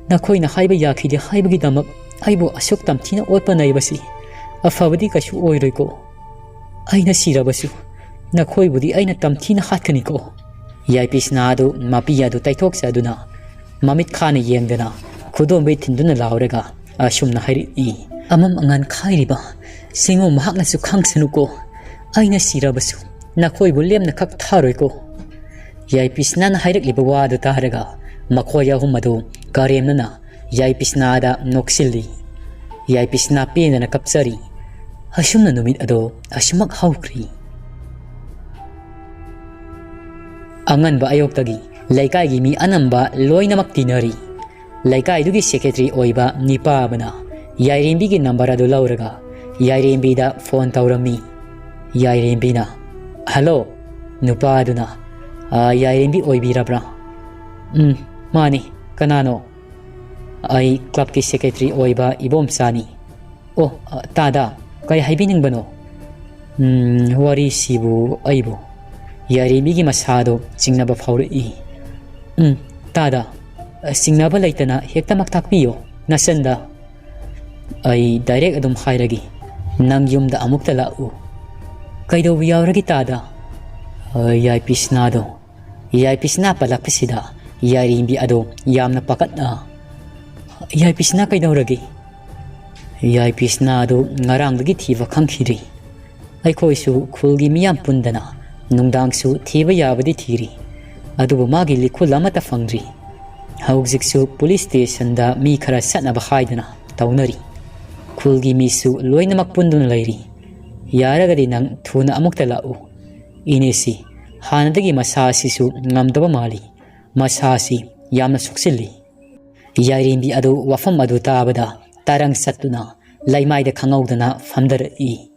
ꯅꯈꯣꯏꯅ ꯍꯥꯏꯕ ꯌꯥꯈꯤꯗꯦ ꯍꯥꯏꯕꯒꯤꯗꯃꯛ ꯑꯩꯕꯨ ꯑꯁꯨꯛ ꯇꯝꯊꯤꯅ ꯑꯣꯠꯄ ꯅꯩꯕꯁꯤ ꯑꯐꯕꯗꯤ ꯀꯩꯁꯨ ꯑꯣꯏꯔꯣꯏꯀꯣ꯫ ꯑꯩꯅ ꯁꯤꯔꯕꯁꯨ ꯅꯈꯣꯏꯕꯨꯗꯤ ꯑꯩꯅ ꯇꯝꯊꯤꯅ ꯍꯥꯠꯀꯅꯤꯀꯣ"꯫ ꯌꯥꯏꯄꯤꯁꯅꯥ ꯑꯗꯨ ꯃꯄꯤ ꯑꯗꯨ ꯇꯩꯊꯣꯛꯆꯗꯨꯅ ꯃꯃꯤꯠ ꯈꯥꯅ ꯌꯦꯡꯗꯅ ꯈꯨꯗꯣꯝꯕꯤ ꯊꯤꯟꯗꯨꯅ ꯂꯥꯎꯔꯒ ꯑꯁꯨꯝꯅ ꯍꯥꯏꯔꯛꯏ, "ꯑꯃꯝ ꯑꯉꯥꯟ ꯈꯥꯏꯔꯤꯕ ꯁꯤꯡꯉꯨ ꯃꯍꯥꯛꯅꯁꯨ ꯈꯪꯁꯅꯨꯀꯣ, ꯑꯩꯅ ꯁꯤꯔꯕꯁꯨ ꯅꯈꯣꯏꯕꯨ ꯂꯦꯝꯅ ꯈꯛ ꯊꯥꯔꯣꯏꯀꯣ"꯫ ꯌꯥꯏꯄꯤꯁꯅꯥꯅ ꯍꯥꯏꯔꯛꯂꯤꯕ ꯋꯥ ꯑꯗꯨ ꯇꯥꯔꯒ ꯃꯈꯣꯏ ꯑꯍꯨꯝ ꯑꯗꯨ ꯀꯔꯦꯝꯅꯅ ꯌꯥꯏꯄꯤꯁꯅꯥꯗ ꯅꯣꯛꯁꯤꯜꯂꯤ꯫ ꯌꯥꯏꯄꯤꯁꯅꯥ ꯄꯦꯟꯗꯅ ꯀꯞꯆꯔꯤ꯫ ꯑꯁꯨꯝꯅ ꯅꯨꯃꯤꯠ ꯑꯗꯣ ꯑꯁꯨꯃꯛ ꯍꯧꯈ꯭ꯔꯤ꯫ ꯑꯉꯟꯕ ꯑꯌꯨꯛꯇꯒꯤ ꯂꯩꯀꯥꯏꯒꯤ ꯃꯤ ꯑꯅꯝꯕ ꯂꯣꯏꯅꯃꯛ ꯇꯤꯟꯅꯔꯤ꯫ ꯂꯩꯀꯥꯏꯗꯨꯒꯤ ꯁꯦꯀ꯭ꯔꯦꯇꯔꯤ ꯑꯣꯏꯕ ꯅꯤꯄꯥ ꯑꯃꯅ ꯌꯥꯏꯔꯦꯝꯕꯤꯒꯤ ꯅꯝꯕꯔ ꯑꯗꯨ ꯂꯧꯔꯒ ꯌꯥꯏꯔꯦꯝꯕꯤꯗ ꯐꯣꯟ ꯇꯧꯔꯝꯃꯤ꯫ ꯌꯥꯏꯔꯦꯝꯕꯤꯅ, "ꯍꯜꯂꯣ, ꯅꯨꯄꯥ ꯑꯗꯨꯅ, "ꯑ, ꯌꯥꯏꯔꯦꯝꯕꯤ ꯑꯣꯏꯕꯤꯔꯕ꯭ꯔꯥ?" "ꯎꯝ, ꯃꯥꯅꯤ꯫ ꯀꯅꯥꯅꯣ?" "ꯑꯩ ꯀ꯭ꯂꯕꯀꯤ ꯁꯦꯀ꯭ꯔꯦꯇꯔꯤ ꯑꯣꯏꯕ ꯏꯕꯣꯝꯆꯥꯅꯤ"꯫ "ꯑꯣ, ꯑ, ꯇꯥꯗ, ꯀꯩ ꯍꯥꯏꯕꯤꯅꯤꯡꯕꯅꯣ?" "ꯎꯝ, ꯋꯥꯔꯤꯁꯤꯕꯨ ꯑꯩꯕꯨ"꯫ ꯌꯥꯏꯔꯦꯝꯕꯤꯒꯤ ꯃꯁꯥꯗꯣ ꯆꯤꯡꯅꯕ ꯐꯥꯎꯔꯛꯏ꯫ "ꯎꯝ, ꯇꯥꯗ, ꯑ, ꯆꯤꯡꯅꯕ ꯂꯩꯇꯅ ꯍꯦꯛꯇꯃꯛ ꯇꯥꯛꯄꯤꯌꯣ, ꯅꯆꯟꯗ"꯫ "ꯑꯩ ꯗꯥꯏꯔꯦꯛ ꯑꯗꯨꯝ ꯍꯥꯏꯔꯒꯦ, ꯅꯪ ꯌꯨꯝꯗ ꯑꯃꯨꯛꯇ ꯂꯥꯛꯎ"꯫ "ꯀꯩꯗꯧꯕ ꯌꯥꯎꯔꯒꯦ ꯇꯥꯗ?" "ꯑ, ꯌꯥꯏꯄꯤꯁꯅꯥꯗꯣ"꯫ ꯌꯥꯏꯄꯤꯁꯅꯥ ꯄꯜꯂꯛꯄꯁꯤꯗ ꯌꯥꯏꯔꯦꯝꯕꯤ ꯑꯗꯣ ꯌꯥꯝꯅ ꯄꯥꯈꯠꯅ, "ꯌꯥꯏꯄꯤꯁꯅꯥ ꯀꯩꯗꯧꯔꯒꯦ?" "ꯌꯥꯏꯄꯤꯁꯅꯥ ꯑꯗꯨ ꯉꯔꯥꯡꯗꯒꯤ ꯊꯤꯕ ꯈꯪꯈꯤꯗ꯭ꯔꯤ꯫ ꯑꯩꯈꯣꯏꯁꯨ ꯈꯨꯜꯒꯤ ꯃꯤꯌꯥꯝ ꯄꯨꯟꯗꯅ ꯅꯨꯡꯗꯥꯡꯁꯨ ꯊꯤꯕ ꯌꯥꯕꯗꯤ ꯊꯤꯔꯤ, ꯑꯗꯨꯕꯨ ꯃꯥꯒꯤ ꯂꯤꯈꯨꯜ ꯑꯃꯠꯇ ꯐꯪꯗ꯭ꯔꯤ"꯫ ꯍꯧꯖꯤꯛꯁꯨ ꯄꯨꯂꯤꯁ ꯁ꯭ꯇꯦꯁꯟꯗ ꯃꯤ ꯈꯔ ꯆꯠꯅꯕ ꯍꯥꯏꯗꯨꯅ ꯇꯧꯅꯔꯤ꯫ ꯈꯨꯜꯒꯤ ꯃꯤꯁꯨ ꯂꯣꯏꯅꯃꯛ ꯄꯨꯟꯗꯨꯅ ꯂꯩꯔꯤ꯫ ꯌꯥꯔꯒꯗꯤ ꯅꯪ ꯊꯨꯅ ꯑꯃꯨꯛꯇ ꯂꯥꯛꯎ꯫ ꯏꯅꯦꯁꯤ ꯍꯥꯟꯅꯗꯒꯤ ꯃꯁꯥꯁꯤꯁꯨ ꯉꯝꯗꯕ ꯃꯥꯜꯂꯤ꯫ ꯃꯁꯥꯁꯤ ꯌꯥꯝꯅ ꯁꯣꯛꯆꯤꯜꯂꯤ꯫ ꯌꯥꯏꯔꯦꯝꯕꯤ ꯑꯗꯨ ꯋꯥꯐꯝ ꯑꯗꯨ ꯇꯥꯕꯗ ꯇꯔꯪ ꯆꯠꯇꯨꯅ ꯂꯩꯃꯥꯏꯗ ꯈꯪꯍꯧꯗꯅ ꯐꯝꯊꯔꯛꯏ꯫